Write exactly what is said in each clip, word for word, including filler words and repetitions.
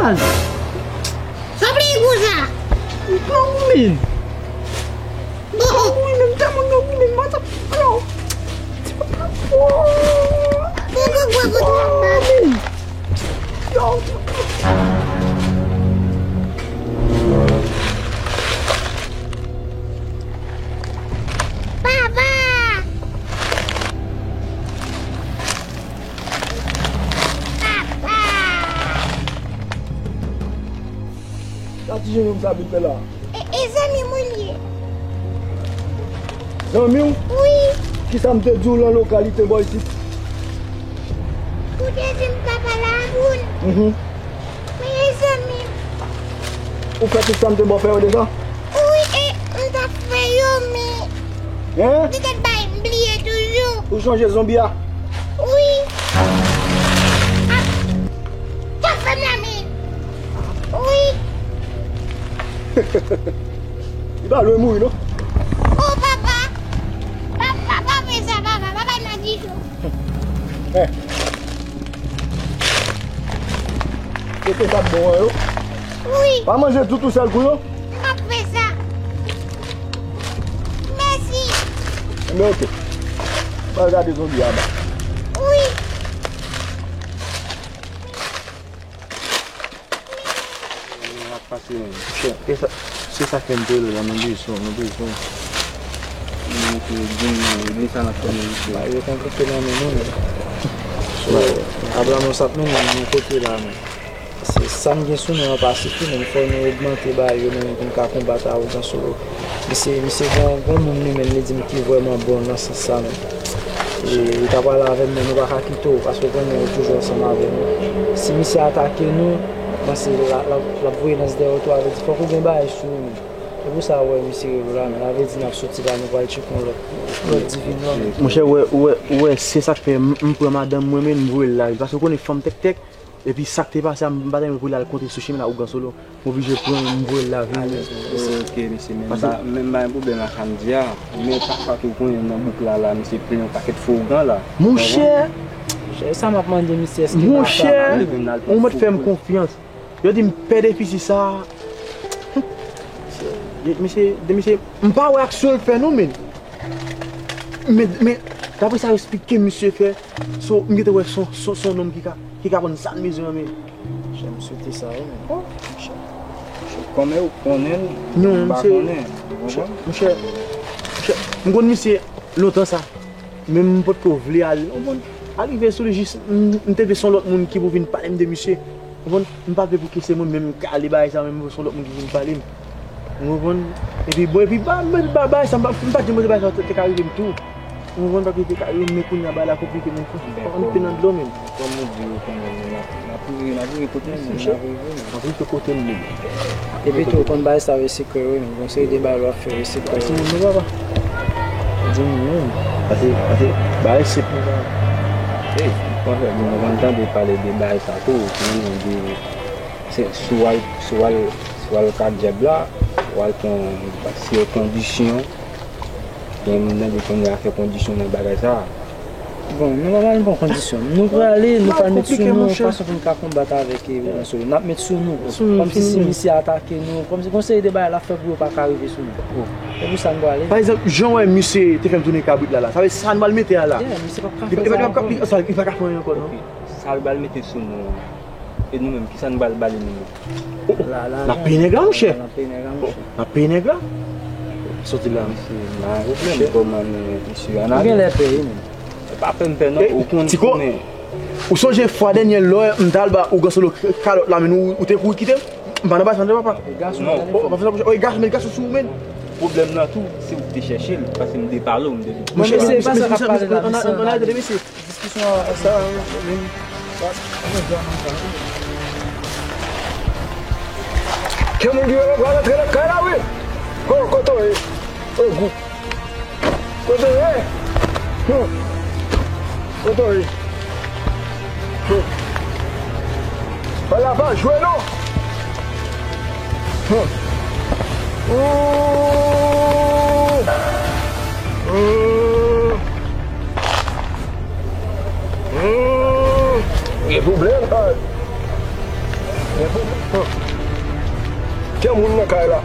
Sa vle di konsa? Grangou men. Grangou men, tèlman grangou men, mwen t ap, alò, ti papa. Bon, bon, bon, bon, bon. Yo. Papa! Papa! Sa ti jenòm sa vin fè la? E, e zanmi m wi l ye. Zanmi w? Wi. Kisa m te di w nan lokalite bò isit? Ou te di m pa pale ak moun. Mhm. Men e zanmi m. Ou fè tout sa m te ba w fè yo deja? Wi, e m t ap fè yo, men Hein? Li te bay m bliye toujou. Ou sonje zonbi a? Wi. Ah, sa fè m la men. Wi. Li pa lwen mouri non. Oh papa. Papa, pa fè sa, papa. Papa nan dijo. Eh. Kote sa bon an yo? Wi. Pa manje tout ou sèl kou yo? M ap fè sa. Mèsi. Enben, oke. Mwen al gade zonbi a ba. Wi. Mwen ap pase, men. Se, se sa, se sa k fè m te rele la, nou bezwen, nou bezwen. Nou te di, nou, nou sa n ap fè, men, mesye. Bagay yo konplike nan men nou, men. So, Abramas ap mennen nou yon kote la, men. Paske sa m gen sou nou an pa sifi, men fò nou ogmante bagay yo, men pou n ka konbat awogan sou yo. Misye, misye gen yon, gen yon moun li menm, li di m ki vrèman bon nan sans sa, men. E, li ta pale avè m, men nou pa ka kite w, paske w konnen ou toujou ansanm avè nou. Si misye atake nou, panse l ap, l ap, l ap voye lans dèyè w tou, sa vle di fòk ou gen bagay sou ou menm. Se pou sa w wè misye rele w la, men sa vle di n ap soti la, nou pral tcheke yon lòt, lòt divin non. Monchè, ou wè, ou wè, ou wè, se sa k fè m, m pran madanm mwen, men m voye l lari. Paske w konnen fanm tèktèk, epi sa k te pase a, m pa t renmen pou l al konte sou chimen la, ougan solo. M oblije pran, m voye l lari. Alèz, ok, mesye, men m pa, men m pa gen pwoblèm ak sa m di a. Men chak fwa ke w konnen nan bouk la, la, misye plen yon pakèt fo ougan la. Monchè! Monchè, sa m ap mande misye, èske Monchè, ou mèt fè m konfyans. Yo di m pè defisi sa. Misye, de misye, m pa wè aksyon l fè non, men. Men, men, daprè sa yo eksplike misye fè, so, m gentan wè son, son, son nonm ki ka, ki ka pran zam mezon an, men. Monchè, m swete sa, wi, men. Monchè, monchè, kòman yo konnen l, non, m pa konnen, ou konprann? Monchè, monchè, m konn misye lontan sa. Men m potko vle al, ou konprann? Arive sou li jis, m, m te vle se yon lòt moun ki pou vin pale m de misye. Ou konprann? M pa vle pou ke se mwen menm k ale bagay sa, men m vle se yon lòt moun ki vin pale m. Ou konprann? Epi bon, epi ba, ba, ba, bagay sa, m pa, m pa t janm panse bagay sa te, te ka rive m tou. Ou konprann? Paske te ka rive m, men kounye a bagay la konplike, men ann plen nan dlo, men. Kòm ou di, ou konnen, n ap, n ap rive, n ap rive kote nou, n ap rive. Anpil te kote m menm. Epi tou, ou konn bagay sa yo sekrè wi, men gon seri de bagay w ap fè yo sekrè wi. Di m non. Pase, pase, bagay senp. Ey, kontrè, bon, nou konn tande pale de bagay sa tou, ou konnen de, se, si w al, si w al, si w al ka djab la, w al pran, si yo kondisyon, gen moun nan de konnen afè kondisyon nan bagay sa. Bon, nou pa pral pran kondisyon. Nou prale, nou pral met sou nou yon fason pou n ka konbat avèk, e, Ogan Solo. N ap met sou nou. Kòmsi si misye atake nou, kòmsi gon seri de bagay l ap fè pou yo pa ka rive sou nou. Se pou sa n prale. Pa egzanp, jan w wè misye te fè m tounen kabrit la, la. Sa vle di sa n pral mete a la. Yeah, misye p ap ka fè sa ankò. Li pa ka fè anyen ankò, non. Ok. Sa l pral mete sou nou an. E nou menm, kisa n pral ba li nou menm? N ap peye nèg la, monchè. N ap peye nèg la, monchè. N ap peye nèg la. Soti la. Mesye, m pa gen pwoblèm kòman nou, mesye, ann ale. Ou genlè peye, men. Pa fè m pè non, ou konn, ou konnen. Ou sonje fwa dènye lè m t al ba Ogan Solo kalòt la, men ou, ou te kouri kite m? M pa nan bagay sa non, papa. E gason, non. Gason, men gason sou ou, men. Pwoblèm nan tou, se ou ki te chèche l, paske m te pale w, m te di. Monchè, se pa sa k ap pale la, mesye. Ann ale, mesye. Diskisyon an sa, wi. Gen moun ki pral rantre nan kay la, wi. Ho, kote w ye? Ho, gou. Kote w ye? Hmm. Kote w ye? Hmm. Bagay la pa jwe, non. Hmm. Hmm. Hmm. Gen pwoblèm, ay. Gen moun nan kay la.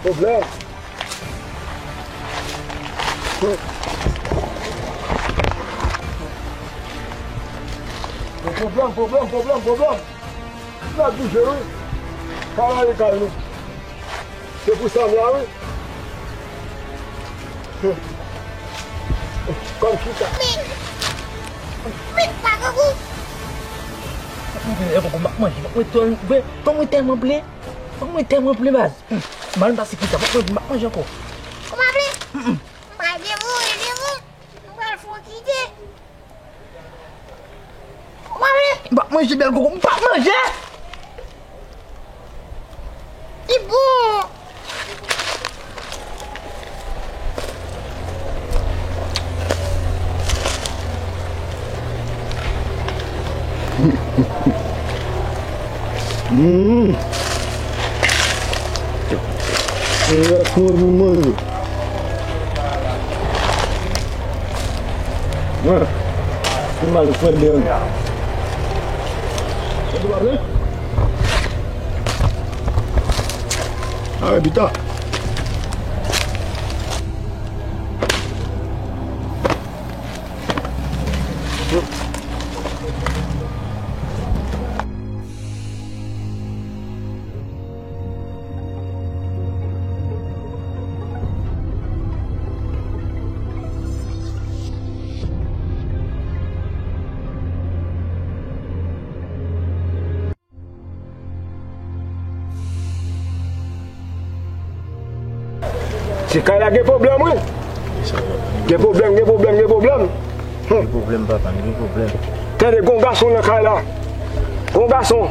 Pwoblèm. Pwoblèm, pwoblèm, pwoblèm, pwoblèm. N ap bouje, wi. Kay la, e kay nou. Se pou sa m la, wi. Kòm chita. Men, men, pa grangou. Mwen tèlman plen, mwen tèlman plen, mwen tèlman plen, baz. Mal m pase ki sa, mwen manje ankò. Ou pa vle? M pa devan, e devan. M pral fè w kite. Ou pa vle? M p ap manje bèl koko, m p ap manje! Li bon! Mm. Mwen, se mal fè byen. Arè pita. Se kay la gen pwoblèm, wi. Gen pwoblèm, gen pwoblèm, gen pwoblèm. Gen pwoblèm, papa, gen pwoblèm. Tande, gon gason nan kay la. Gon gason.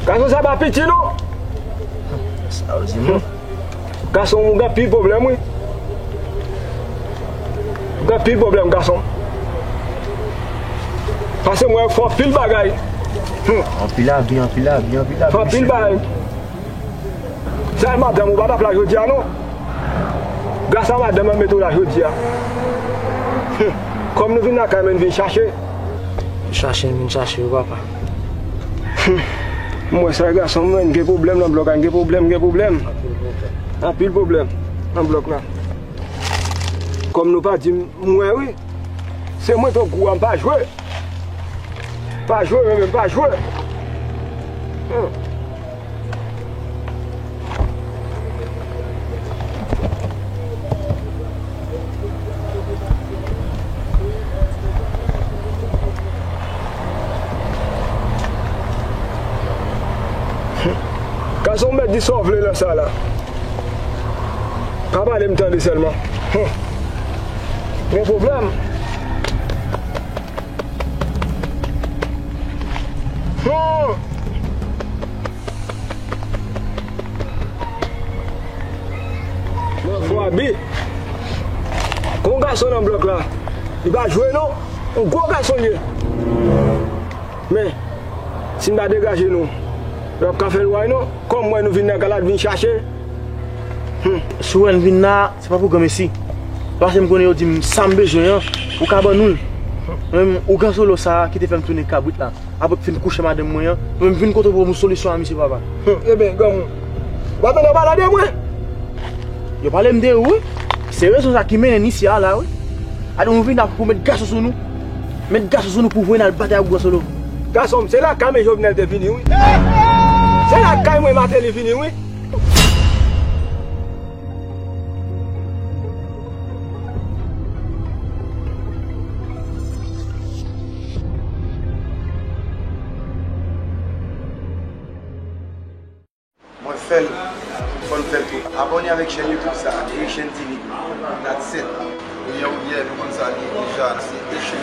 Gason sa pa piti, non. Sa w di, non? Gason, ou gen anpil pwoblèm, wi. Ou gen anpil pwoblèm, gason. Pase mwen fè anpil bagay. Hmm. Anpil abi, anpil abi, anpil abi. Fè anpil bagay. Sa madanm ou pa t ap la jodi a, non. Gras a madanm an mete w la jodi a. Hmm. Kòm nou vin lakay mwen, n vin chache. Chache, n vin chache yo, papa. Hmm. M wè sa, gason mwen, n gen pwoblèm nan blòk la, n gen pwoblèm, n gen pwoblèm. Anpil pwoblèm. Anpil pwoblèm nan blòk la. Kòm nou pa di m, m wè wi. Se mwen tou gou a, m pa jwe. Pa jwe, mwen menm, pa jwe. Hmm. Gason, w mèt di sa w vle nan sa la. Pa pale m tande sèlman. Hum. Gen pwoblèm. Hum. Mwen fò abi. Gon gason nan blòk la. Li pa jwe non. Yon gwo gason li ye. Men, si n pa degaje nou, yo p ap ka fè lwa non. Kòm mwen nou vin nan galad vin chache. Hmm. Si w wè n vin la, se pa pou granmesi. Paske m konnen yo di m sa m bezwen an, ou ka ban nou l. Mwen menm, ougan solo sa a ki te fè m tounen kabrit la. Apre m fin kouche madanm mwen an, mwen m vin kote w pou m solisyon a misye, papa. Hmm, ebyen, granmoun, ou pa tande yo pale de mwen? Yo pale m de ou, wi. Se rezon sa ki mennen n isi a la, wi. Alò, nou vin la pou met gason sou nou. Met gason sou nou pou voye n al batay ak Gwo Solo. Gason m, se lakay mwen Jovenel te vini, wi. Se lakay mwen Martelly vini, wi. Mwen fè l, fò n fè l tou. Abòne avèk chèn YouTube sa, Haitian T V. That's it. Kounye a, ou byen, nou konn sa li ye deja, se Haitian